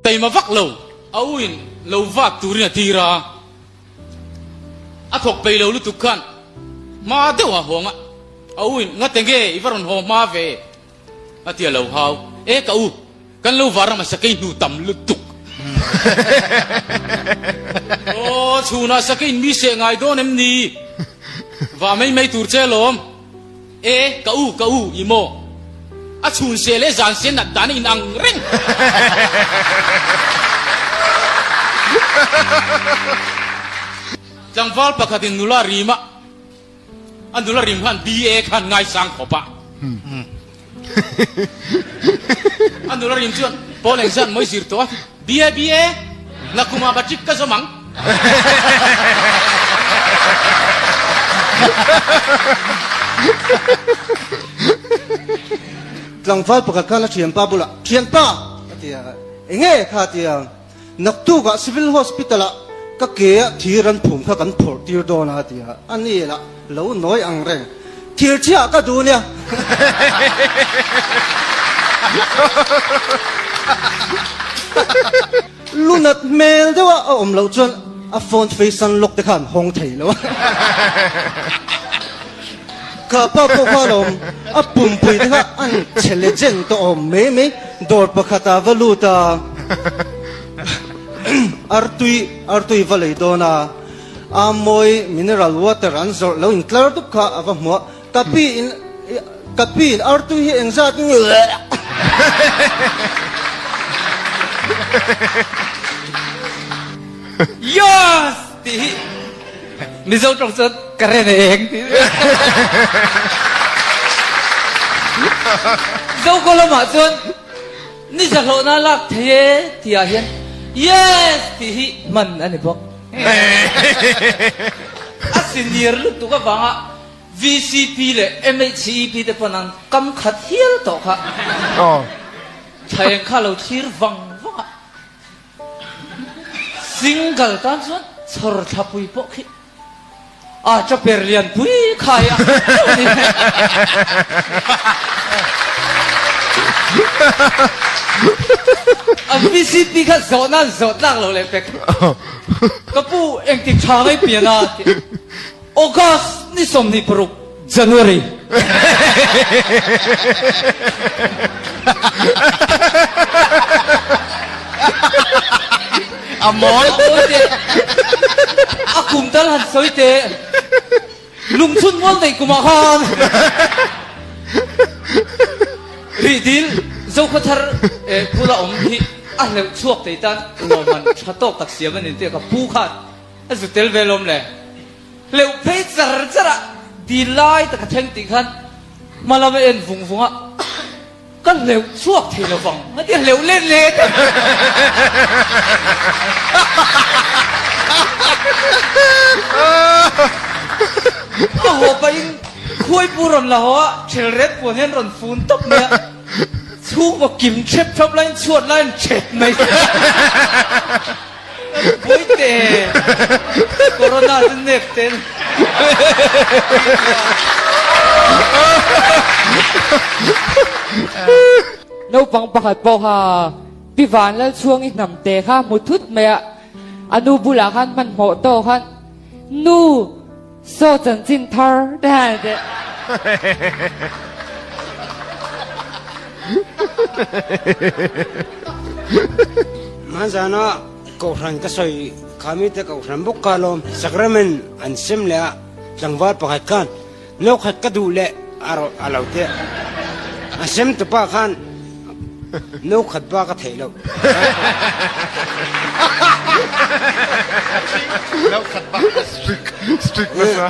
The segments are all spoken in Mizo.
Taima vak lo, a u in lo vak turin a tir a, a thawk peih lo lutuk khan hma deuh a hawng a, a u in ngate nge i va rawn haw hma ve a ti a lo hau, e ka u, kan lo var ram a sakei hnu tam lutuk. Aw chhunah sakei in mi seh ngai dawn em ni? Va mai mai tur che alawm. E, ka u, ka u, i maw? A chhun se leh zan se nat dan a inang reng. Tlangval pakhatin nula rim a, a nula rim khan BA khan ngaisang khawp a. A nula rim chuan Paul engzat mawi zir tawh a, BA, BA, nakumah matric ka zawm ang. Tlangval pakhat khan a thianpa bulah, Thianpa! a ti a, Enge kha? a ti a, Naktukah Civil Hospital ah ka ke ah thir an phum kha kan phawrh tir dawn a, a ti a, A ni lah, lo nawi ang reng, thir chhiah ka duh nia. Lunat hmel deuh a a awm loh chuan a phone face unlock te kha an hawng thei lo a. Kha pa pawh kha a awm, a pumpui te kha an chhe legend tawh awm mai mai, dawr pakhat ah va lut a, artui artui va lei dawn a, Amawi mineral water an zawrh lo intlar dup kha a va hmu a, ka pi in ka pi in artui hi engzat nge Yes! Tih hi Mizo tawng chuan ka ren eng tih. Zo lamah chuan ni zahlawhna lak thei e tihah hian Yes! Tih hi hman a ni bawk. A senior lutuk avanga VCP leh MHCEP te pawn an kam khat hial tawh kha. Thlaeng kha lo thlir vang vang a. Single tan chuan chhawr thlapui pawh khi a chaper lianpui khai a ni. A VCP kha zawhna an zawh tlak lo leh pek. Ka pu engtik tha ngai pian a tih. August ni 26, January. A mawl. A kum tal han sawi teh. Lungchhun mual neih kumah khan Rih dil Zokhawthar bula awm hi a hleuh chhuak thei tan lawmman tha tawk tak siam a ni tih ka pu khan A zu tel ve lawm le. Hleuh phei char char a, dil lai tak a thleng tih khan hma lam a en vung vung a, ka hleuh chhuak thei lo vang a ti a, hleuh let let a. A haw pahin khuaipu rawn la haw a, thel ret puan hian rawn fun tawp mai a, chhungkaw kim thep thap laiin chhuat laiin thep mai. Puite Corona chu nep ten. Naupang pakhat pawh kha Pi Vanlalchhuangi hnam te kha hmu thut mai a, a nu bulah khan hmanhmawh tawh khan, Nu, saw chanchin thar te han a ti. Hmanzana Kohhran ka sawi kha mite Kohhran bawk kha alawm Sacrament an sem leh a, tlangval pakhat khan no khat ka duh leh a rawh a lo ti a, a sem tupa khan no khat bak a theih loh. No khat bak strict strict nasa.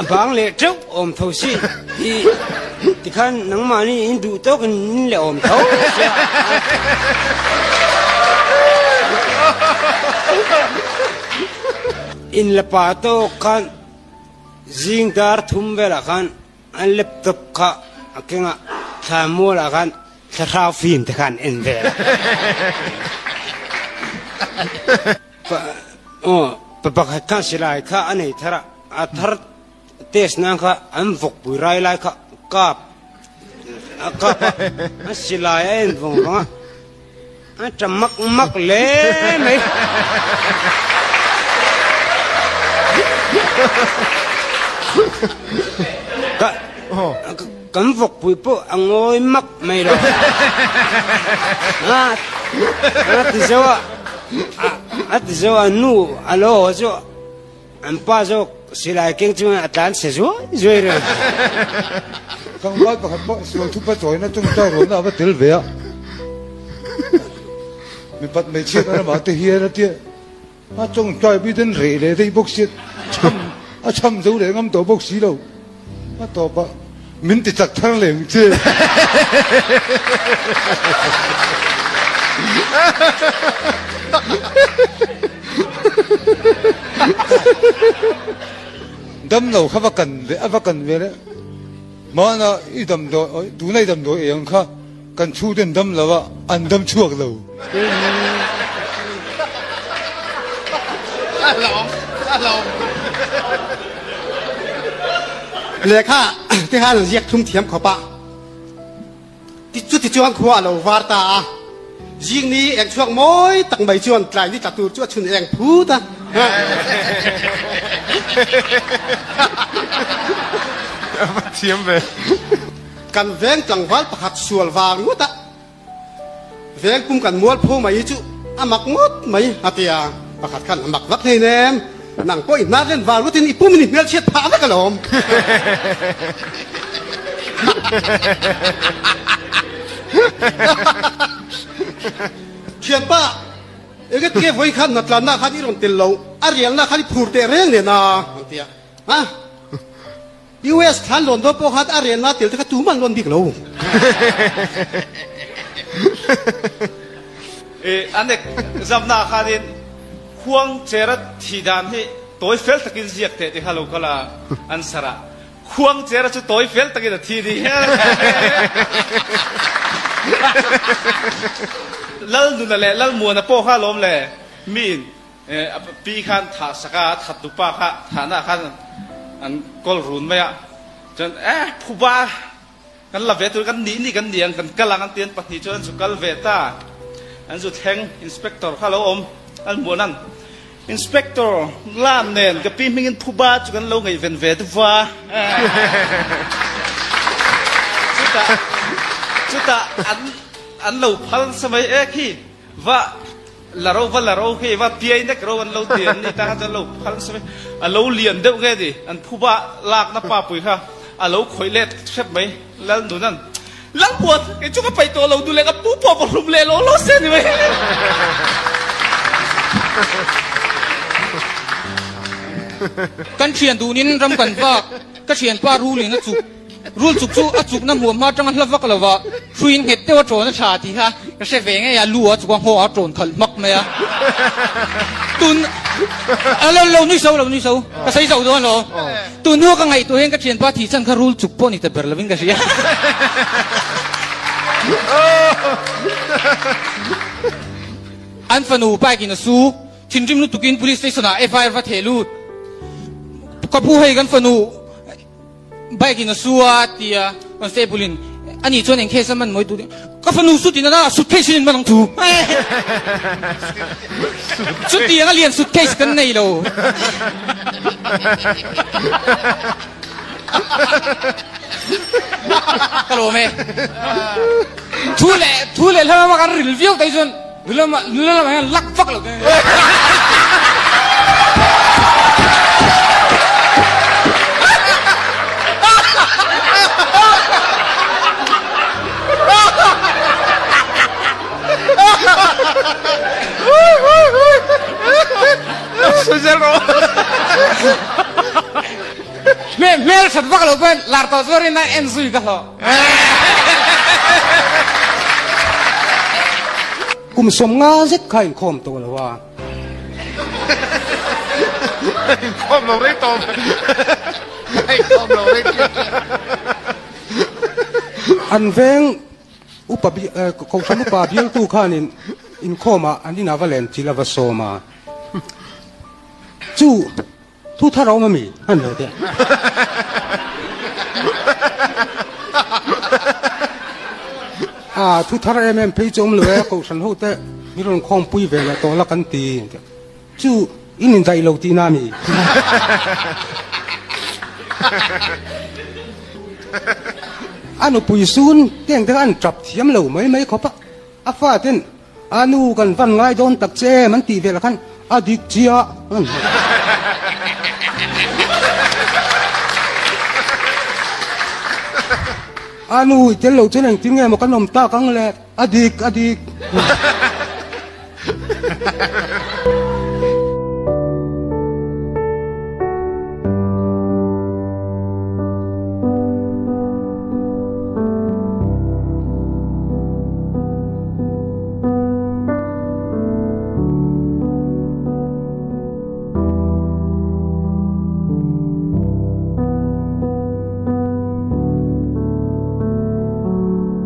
A bang leh teuh awm tho si hi tikhan nangmahni in duh tawk in in leh awm tho sia. In la pa tawk khan zing dar thum velah khan an laptop kha a keng a, thla mualah khan thlarau fim te khan en vel a. Aw, pa pakhat khan silai kha a nei thar a, a thar test nan kha an vawkpui rai lai kha kap a kap a, a silai a en vawng vawng a. A ṭa mak mak hle mai. Ka kan vawkpui pawh a ngawi mak mai lo. A a ti zo a, a ti zo a nu a lo haw chu An pa zawk silai keng chuan a tlan chhe zuai zuai reng. Tlangval pakhat pawh sual thupa chawina tawngtai rualna a va tel ve a. Mipat hmeichhiat a ramah te hian a tia a tawngtai bik ten reh leh daih bawk sia chham a chham zo leh ngam tawh bawk si lo. A tawpah min ti chak thar leh ang che. Dam lo kha va kan ve a va kan ve le hmana i damdawi tuna i damdawi ei ang kha kan chhute an dam lo a an dam chhuak lo. Lehkha te khan an ziak thum thiam khawp a, chutichuan khua a lo var ta a, zing ni eng chhuak mawi tak mai chuan tlai ni tla tur chu a chhun eng phut a. A va thiam ve. Kan veng tlangval pakhat sual vang ngawt a, veng pum kan mual pho mai hi chu a mak ngawt mai a ti a, pakhat khan a mak vak hlein em, nang pawh i hnar len vang ngawtin i pumin i hmelchhiat phah vek alawm. Thianpa, engati nge vawi khan hnatlanna khan i rawn tel lo, a rialna khan i phur teh reng nen a, an ti a. Ha? US thlan lawn dawn pawh khan a relna tel te kha tumah an lawn bik lo. I an ek zamna ah khanin khuang chera thi dan hi tawi fel takin ziak teh ti kha lo kal a an sar a, khuang chera chu tawi fel takin a thi ni hial. Lalnuna leh Lalmuana pawh kha alawm le miin A pi khan thah sak a, a that tupa kha thahna ah khan an kawl run mai a, chuan e phuba kan la ve tur kan nih nih kan ni ang kan kal ang an ti an pahnih chuan an zu kal ve ta, an zu thleng inspector kha lo awm an hmuh nan inspector lam nen ka pi hmingin phuba chu kan lo ngaihven ve duva chutah chutah an an lo phal nasa mai e khi va La ro va la ro khi va piai nek ro an lo ti an ni ta kha chuan lo phal nasa mai. A lo lian deuh nge ni an phuba lakna pa pui kha a lo khawih let hrep mai. Lal nun an Lal buat kei chu ka paih tawh lo duh leh ka pu pawh va hlum leh lo lo se ni mai. Kan thian dunin ram kan vak ka thianpa rulin a chuk. Rul chuk chu a chukna hmuam hma atanga hla vak lova hruiin nghet deuh a ṭawn a ṭha tih kha ka hre ve ngei a, lu a chuk a nghaw a ṭawn khalh hmak mai a. Tun a lo lo nui so lo nui so ka sawi zo dawn lo. Tun hnu ka ngaihtuah hian ka ṭhianpa thih chhan kha rul chuk pawh ni ta ber lovin ka hria. An fanu bike in a su thinrim lutukin police station ah FIR va theh lut. Ka pu hei kan fanu Bike in a su a ti a, constable in ani chuan eng case a man mawi tur ka fanu suit in a suitcase in man ang thu. Chutiang a lian suitcase kan nei lo. Ka lawm e. Thu leh thu leh hla lama kan ril viau tai chuan nula nula lamah hian lak vak lo. Hmel that vak lo pawn lar tawh chuan in a en zui ka hlawh. Kum 50 zet kha inkhawm tawh lo a. Inkhawm lo rei tawh mai. Inkhawm lo rei tawh. An veng upa bi kohhran upa bialtu khanin inkhawmah an inah va len chilh a va sawm a. Chu Thu thar a awm a mi? An lo ti a. A thu thar em em phei chu awm lo e, Kohhran ho te mi rawn khawmpui ve leh tawh la kan ti. Chu in indaih lo tihna a ni. A nupui sun teng te kha an tap thiam lo mai mai khawp a, a faten a nu kan van ngai dawn tak che em an tih velah khan a dik chiah. A nu i tel lo chuan engtin nge maw kan awm tak ang le, a dik a dik.